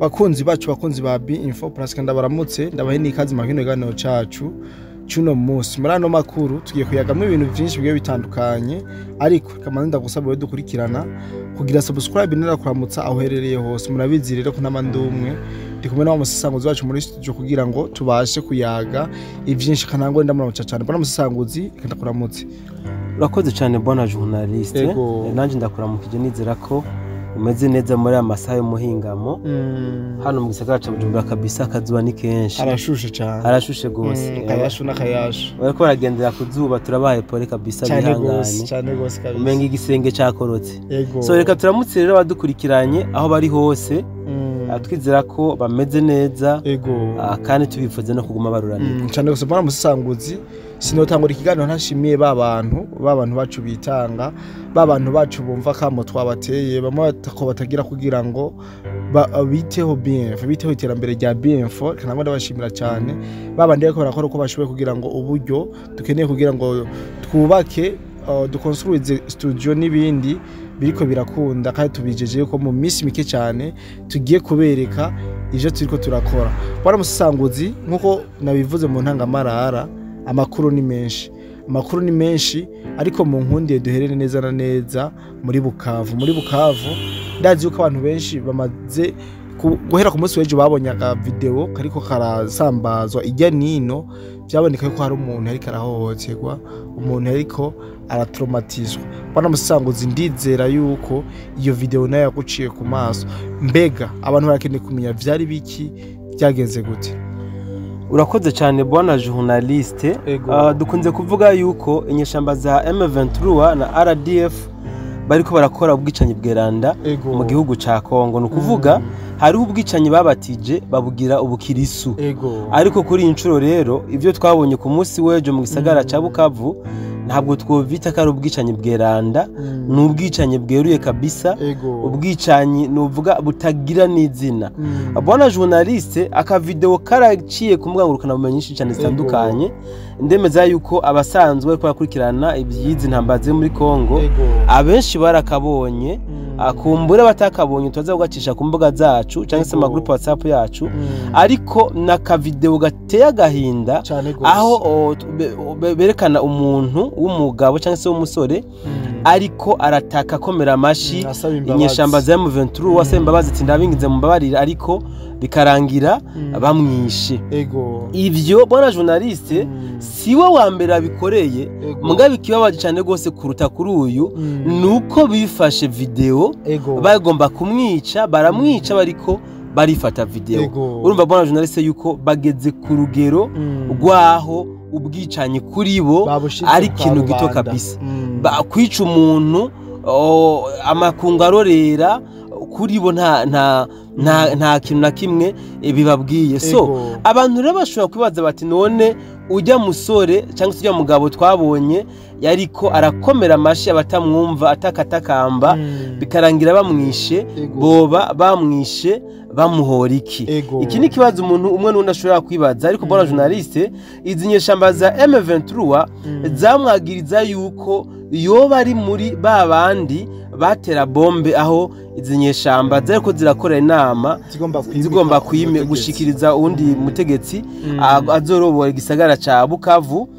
Bakunzi bacu, bakunzi ba B Info Plus, kandi ndabaramutse, ndabahe n'ikaze mu kino kiganiro cacu cuno munsi. Muri ano makuru tugiye kuyagamwo ibintu vyinshi bigiye bitandukanye, ariko kamanzi ndagusaba wewe dukurikirana kugira subscribe, narakuramutsa aho uherereye hose. Murabizi rero ko ntama ndumwe, ndi kumwe na wa musesanguzi wacu muri studio kugira ngo tubashe kuyaga ivyinshi. Kanangwe ndamuramutsa cane, mbona musesanguzi, reka ndakuramutse. Urakoze cyane, bwana journaliste. Ego. Nanjye ndakuramukije, nizera ko umeze neza muri aya masaha y'umuhingamo. Hano mu gisagara ca Bujumbura kabisa akazuba ni kenshi. Arashushe cane. Harashushe gose. Kayashu n'akayashu. Bariko baragendera ku zuba, turabaye pole kabisa. Cane gose. Bihangane. Cane gose kabisa. Umenga igisenge cakorotse. Ego. So reka turamutse rero abadukurikiranye aho bari hose. Twizera ko bameze neza. Ego. Kandi tubifuze no kuguma baruranira. Cane gose, mbona musesanguzi, sinotangura ikiganiro ntashimiye ba bantu bacu bitanga, ba bantu bacu bumva kamo twabateye, bamwe ko batagira kugira ngo biteho BNF, biteho iterambere rya BNF. Kanangwa ndabashimira cyane ba bandi bariko barakora uko bashoboye kugira ngo uburyo dukeneye kugira ngo twubake, dukonstruize studio n'ibindi biriko birakunda, kandi tubijeje ko mu minsi mike cyane tugiye kubereka ivyo turiko turakora. Bwana musesanguzi, nkuko nabivuze mu ntangamarara, amakuru ni menshi, amakuru ni menshi, ariko mu nkundiye duherere neza na neza muri Bukavu. Muri Bukavu ndazi yuko abantu benshi bamaze guhera ku munsi w'ejo babonye aka video kariko karasambazwa ijya nino. Byaboneka yuko hari umuntu ariko arahohoterwa, umuntu ariko aratraumatizwa. Bwana musesanguzi, ndizera yuko iyo video nayo yaguciye ku maso. Mbega abantu barakeneye kumenya vyari biki, byagenze gute? Urakoze cyane, bwana journaliste. Ego. Dukunze kuvuga yuko inyeshamba za M23 na RDF bariko barakora ubwicanyi bweranda mu gihugu ca Kongo. Ni ukuvuga hariho ubwicanyi babatije babugira ubukirisu. Ariko kuri iyi nshuro rero, ibyo twabonye ku munsi w'ejo mu gisagara ca Bukavu ntabwo twovita ko ari ubwicanyi bweranda, ni ubwicanyi bweruye kabisa. Ubwicanyi nuvuga butagira n'izina. Bwana journaliste, akavideo karaciye ku mbuga ngurukanabumenyi nyinshi cyane zitandukanye. Ndemeza yuko abasanzwe bariko barakurikirana iby'izi ntambara ziri muri Kongo abenshi barakabonye. Akumbure batakabonye, tuza kugacisha ku mbuga zacu cyangwa se amagroupe WhatsApp yacu. Ariko n'akavideo gateye agahinda, Cane gose. aho berekana umuntu w'umugabo cyangwa se w'umusore ariko arataka, akomera amashi Asaba imbabazi. inyeshamba za M23, asaba imbabazi ati: "Ndabingize, mumbabarire", ariko bikarangira bamwishe. Ivyo, bwana journaliste, siwe wa mbere abikoreye. Mugabe ikibabaje cyane rwose kuruta kuri uyu nuko bifashe video bagomba kumwica, baramwica bariko barifata video. Urumva, bwana journaliste, yuko bageze ku rugero rwaho ubwicanyi kuri bo Babushize ari ku ikintu gito karubanda. kabisa. Kwica umuntu amakungu arorera, kuri bo nta kintu na kimwe bibabwiye. So abantu rero bashobora kwibaza bati: "None ujya musore cyangwa se ujya mugabo twabonye yariko arakomera amashi abatamwumva, atakatakamba, bikarangira bamwishe, boba bamwishe bamuhora iki?" Iki ni ikibazo umuntu umwe n'undi ashobora kwibaza. Ariko bwana journaliste, izi nyeshamba za M23 zamwagiriza yuko yoba ari muri ba bandi batera bombe aho izi nyeshamba zariko zirakora inama zigomba kwimika zigomba kwime umutegetsi. Gushikiriza uwundi mutegetsi azorobora igisagara ca Bukavu.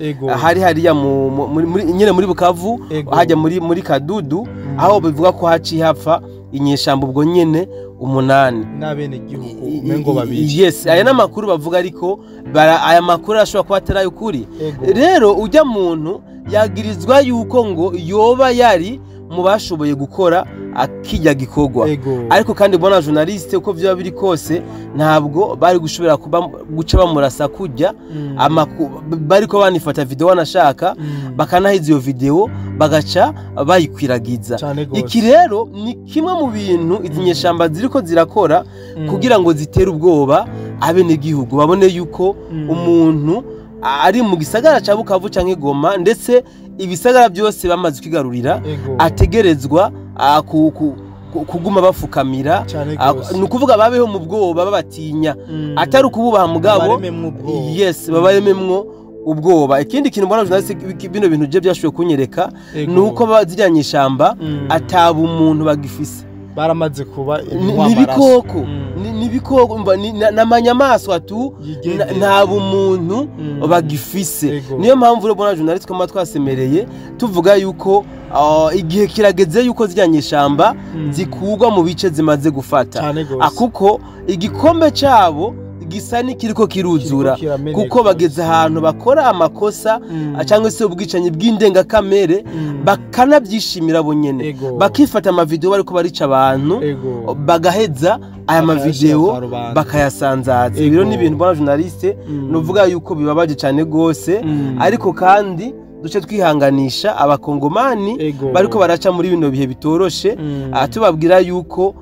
Hari hariya nyene muri Bukavu, hajya muri Kadudu, aho bivuga ko haciye hapfa inyeshamba ubwo nyene 8 n'abenegihugu umengo babiri. Yes, aya n'amakuru bavuga, ariko aya makuru ashobora kuba atari ay'ukuri. Rero ujya muntu yagirizwa yuko ngo yoba yari mu bashoboye gukora akijya gikorwa. Ariko kandi, bwana journaliste, uko vyaba biri kose ntabwo bari gushobora kuba guca bamurasa kujya bariko banifata video, wanashaka bakanahiza iyo video bagaca bayikwiragiza. Cane gose. Iki rero ni kimwe mu bintu izi nyeshamba ziriko zirakora kugira ngo zitere ubwoba abenegihugu, babone yuko umuntu ari mu gisagara ca Bukavu canke Goma, ndetse ibisagara byose bamaze kwigarurira, ategerezwa kuguma bafukamira. Cane gose. Ni ukuvuga babeho mu bwoba, babatinya, atari ukububaha mugabo. Babarememwo ubwoba. Yes, babarememwo ubwoba. Ikindi kintu mbona, journaliste, bino bintu je byashoboye kunyereka ni uko ziriya nyeshamba ataba umuntu bagifise. Baramaze kuba Ni ibikoko. Ni ibikoko, n'amanyamaswa tu, nta bumuntu bagifise. Niyo mpamvu rero bona journaliste kama twasemereye tuvuga yuko igihe kirageze yuko zirya nyeshamba zikugwa mu bice zimaze gufata, kuko igikombe cabo gisa n'ikiriko kiruzura, kuko bageze ahantu bakora amakosa cyangwa se ubwicanyi bw'indengakamere bakanabyishimira bo nyene, bakifata amavideo bariko barica abantu, bagaheza aya mavideo bakayasanzaza. Ibiro ni ibintu bona journaliste nuvuga yuko bibabaje cyane gose, ariko kandi duce twihanganisha abakongomani bariko baraca muri bino bihe bitoroshe, tubabwira yuko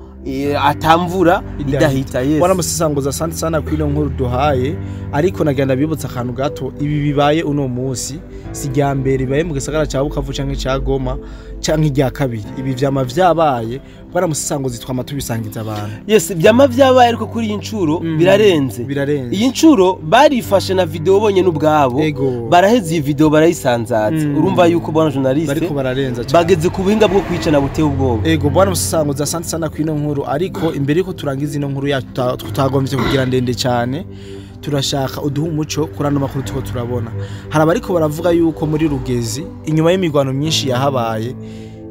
atamvura idahita. Yes, bwana musasanguza, asante sana kuri nkuru duhaye, ariko nagenda bibutsa akantu gato. Ibi bibaye uno munsi si rya mbere bibaye mu gisagara ca Bukavu canke ca Goma canke irya kabiri, ibi vyama vyabaye. Bwana musasanguza, twama tubisangiza abantu. Yes, vyama vyabaye, ariko kuri iyi ncuro birarenze. Iyi ncuro barifashe na video bonye n'ubwabo, baraheza iyi video barayisanzaza. Urumva yuko bwana journaliste bariko bararenza cyane, bageze ku buhinga bwo kwicana buteye ubwoba. Ego bwana musasanguza, asante sana kuri ino nkuru, ariko imbere yuko turangiza ino nkuru yacu tutagombye kugira ndende cyane, turashaka uduha umuco kuri ano makuru tuko turabona. Hari abariko baravuga yuko muri Rugezi inyuma y'imigwano myinshi yahabaye,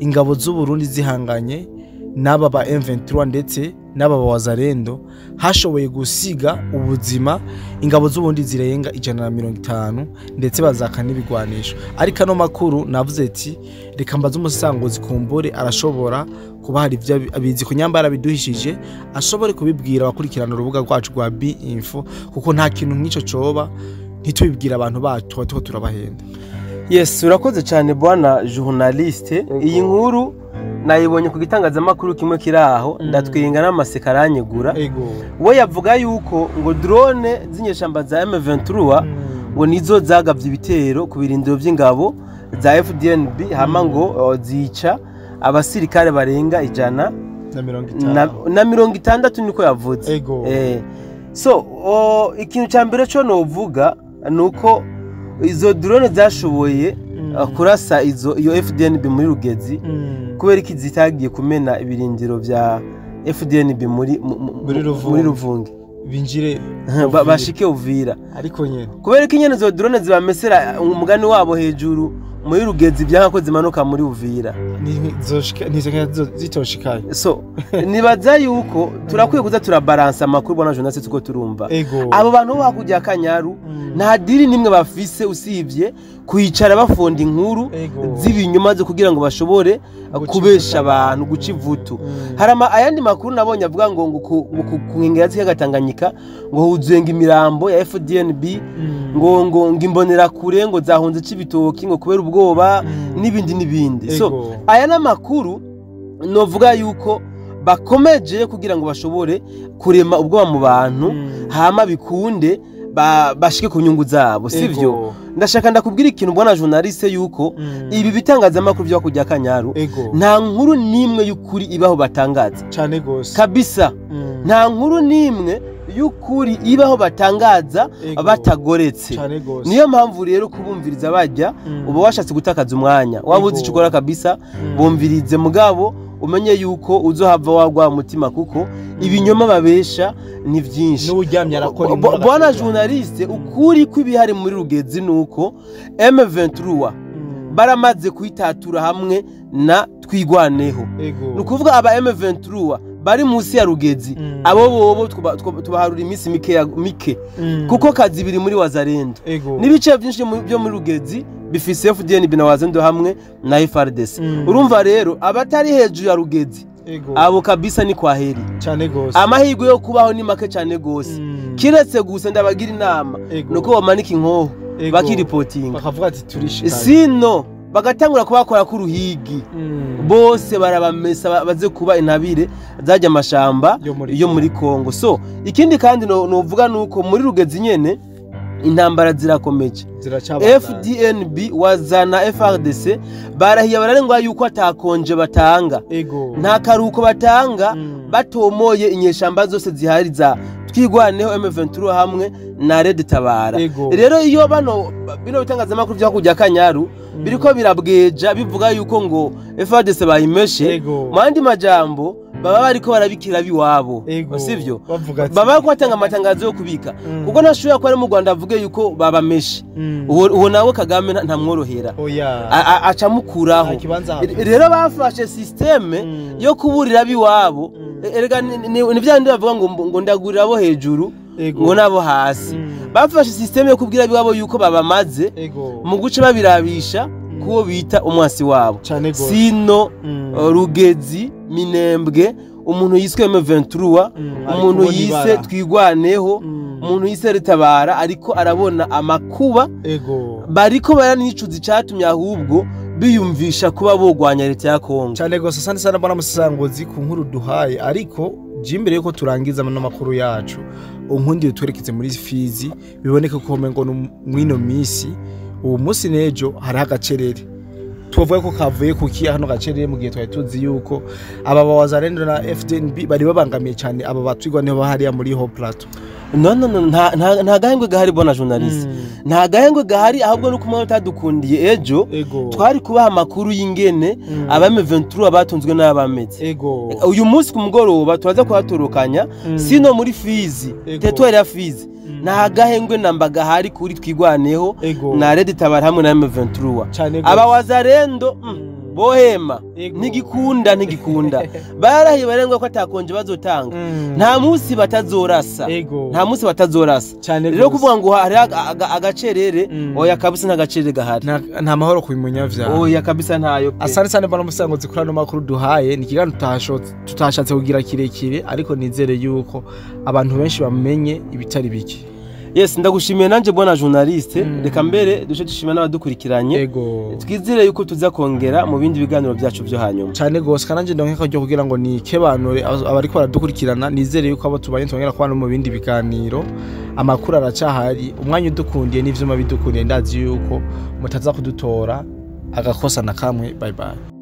ingabo z'u Burundi zihanganye n'aba ba M23 ndetse n'aba ba Wazalendo, hashoboye gusiga ubuzima ingabo z'u Burundi zirenga 150 ndetse bazaka n'ibigwanisho. Ariko ano makuru navuze ati reka mbaze umusanguzi kumbure arashobora kuba hari ibyo abizi kunyambara biduhishije, ashobore kubibwira abakurikirana urubuga rwacu rwa B Info, kuko nta kintu nk'ico coba ntitubibwira abantu bacu tuba turabahenda. Yes, urakoze cyane bwana journaliste. Iyi nkuru nayibonye ku gitangazamakuru kimwe kiraho, ndatwinga n'amaseka aranyegura. We yavuga yuko ngo drone z'inyeshamba za M23 ngo nizo zagavye ibitero ku birindiro by'ingabo za FDNB, hama ngo zica abasirikare barenga 160 niko yavuze. So ikintu cya mbere cyo novuga nuko izo drone zashoboye kurasa iyo FDNB muri Rugezi, kubera iki zitagiye kumena ibirindiro bya FDNB muri Ruvungi binjire bashike Uvira, ariko nyene kubera ko inyene zo drone zibamesera umugani wabo hejuru muri Rugezi byanka ko zimanuka muri Uvira zitoshikaye. So nibaza yuko turakwiye kuza turabalansa amakuru bona journaliste tuko turumva. Abo bantu bo hakujya Kanyaru nta diri nimwe bafise usibye kwicara bafonda inkuru z'ibinyuma zo kugira ngo bashobore kubesha abantu guca ivutu. Hari ayandi makuru nabonye avuga ngo ku nkengera z'ikiyaga Tanganyika ngo huzuye imirambo ya FDNB, ngo imbonera kure ngo zahunze Cibitoki ngo kubera ubwoba n'ibindi n'ibindi. So aya namakuru novuga yuko bakomeje kugira ngo bashobore kurema ubwoba mu bantu, hama bikunde bashike ku nyungu zabo, sivyo? Ndashaka ndakubwira ikintu bwana journaliste yuko ibi bitangazamakuru byo kujya Kanyaru nta nkuru nimwe y'ukuri ibaho batangaza cyane gose kabisa. Nta nkuru nimwe y'ukuri ibaho batangaza batagoretse. Niyo mpamvu rero kubumviriza bajya uba washatse gutakaza umwanya wabuze icyo ukora kabisa. Bumvirize mugabo umenye yuko uzohava wagwa mutima, kuko ibinyoma babesha ni byinshi. Bwana journaliste, ukuri kw'ibihari muri Rugezi nuko M23 baramaze kuitatura hamwe na Twigwaneho. Nukuvuga aba M23 bari munsi ya Rugezi, abo bobo tubaharura iminsi mike kuko kazi biri muri Wazalendo n'ibice byinshi byo muri Rugezi bifise FDNB na Wazalendo hamwe na FARDC. Urumva rero abatari hejuru ya Rugezi abo kabisa ni kwaheri cyane gose, amahirwe yo kubaho ni make cyane gose. Kiretse gusa ndabagira inama nuko bamanika inkoho bakiripotinga bakavuga ati turishikaye, sino bagatangura kubakora ku ruhigi bose barabamesa baze kuba intabire zajya amashamba yo muri Kongo. So ikindi kandi novuga nuko muri Rugezi nyene intambara zirakomeje, FDNB wazana FRDC barahiye bararengwa yuko atakonje batanga, nta karuko batanga, batomoye inyeshamba zose zihari za Twigwaneho, M23 hamwe na Red Tabara. Rero iyo bano bino bitangazamakuru vya kujya Kanyaru biriko birabweja bivuga yuko ngo FARDC bayimeshe, mu yandi majambo baba bariko barabikira biwabo, sivyo? Bavuga ati Baba bariko batanga amatangazo yo kubika, kuko ntashobora kuba ari mu Rwanda avuge yuko babameshe. Uwo nawe Kagame ntamworohera. Oya. Acamukuraho. Nta kibanza hafite. Rero bafashe système yo kuburira biwabo. Erega ni vya bindi bavuga ngo ndagurira abo hejuru ngo nabo hasi. Bafashe système yo kubwira biwabo yuko babamaze, mu guca babirabisha kuwo bita umwasi wabo. Cane gose. Sino Rugezi, Minembwe, umuntu yiswe M23, Ari umuntu kubona yise ibara. Twigwaneho, umuntu yise Ritabara, ariko arabona amakuba. Bariko baranicuza icatumye ahubwo biyumvisha kuba bogwanya leta ya Kongo. Cyane gose. Asante sana bwana musasangozi ku nkuru duhaye, ariko je imbere yuko turangiza ano makuru yacu, unkundiye twerekeze muri Fizi. Biboneke ko ngo mwino misi, uwo munsi n'ejo, hariho agacerere. Tuvuga ko kavuye kuki hano gacerere, mu gihe twari tuzi yuko aba bawazarendo na FDNB bari babangamiye cyane aba batwigwa niho hariya muri Haut Plateau? No, nta gahengwe gahari, bona journaliste, nta gahengwe gahari. Ahubwo nuko umwe utadukundiye ejo, twari kubaha amakuru y'ingene aba M23 batunzwe n'abameze. Uyu munsi ku mugoroba turaza kuhatorokanya. Sino muri Fizi, territoire ya Fizi, nta gahengwe namba gahari kuri Twigwaneho na Red Tabara hamwe na M23. Cane gose. Aba wazarendo bohema. Ntigikunda, ntigikunda. Barahiye barengwa ko atakonje bazotanga. Nta munsi batazorasa. Nta munsi batazorasa. Cane Rero gose. kuvuga ngo hari agacerere, oya kabisa, nta gacerere gahari. Nta mahoro ku munyavyaha. Oya kabisa, ntayo pe. Asante sana bwana musangozi kuri ano makuru duhaye. Ni ikiganiro tutashatse kugira kirekire, ariko nizere yuko abantu benshi bamenye ibitari bike. Yes, ndagushimiye nanje bwana journaliste. Reka mbere duce dushima n'abadukurikiranye. Twizere yuko tuza kongera mu bindi biganiro byacu byo hanyuma. Cyane gose. Kananje ndonke akaryo kugira ngo nikebanure abariko baradukurikirana. Nizere yuko abo tubanye twongera kubana mu bindi biganiro. Amakuru aracahari, umwanya udukundiye n'ivyuma bidukundiye, ndazi yuko mutaza kudutora agakosa na kamwe. Bye bye.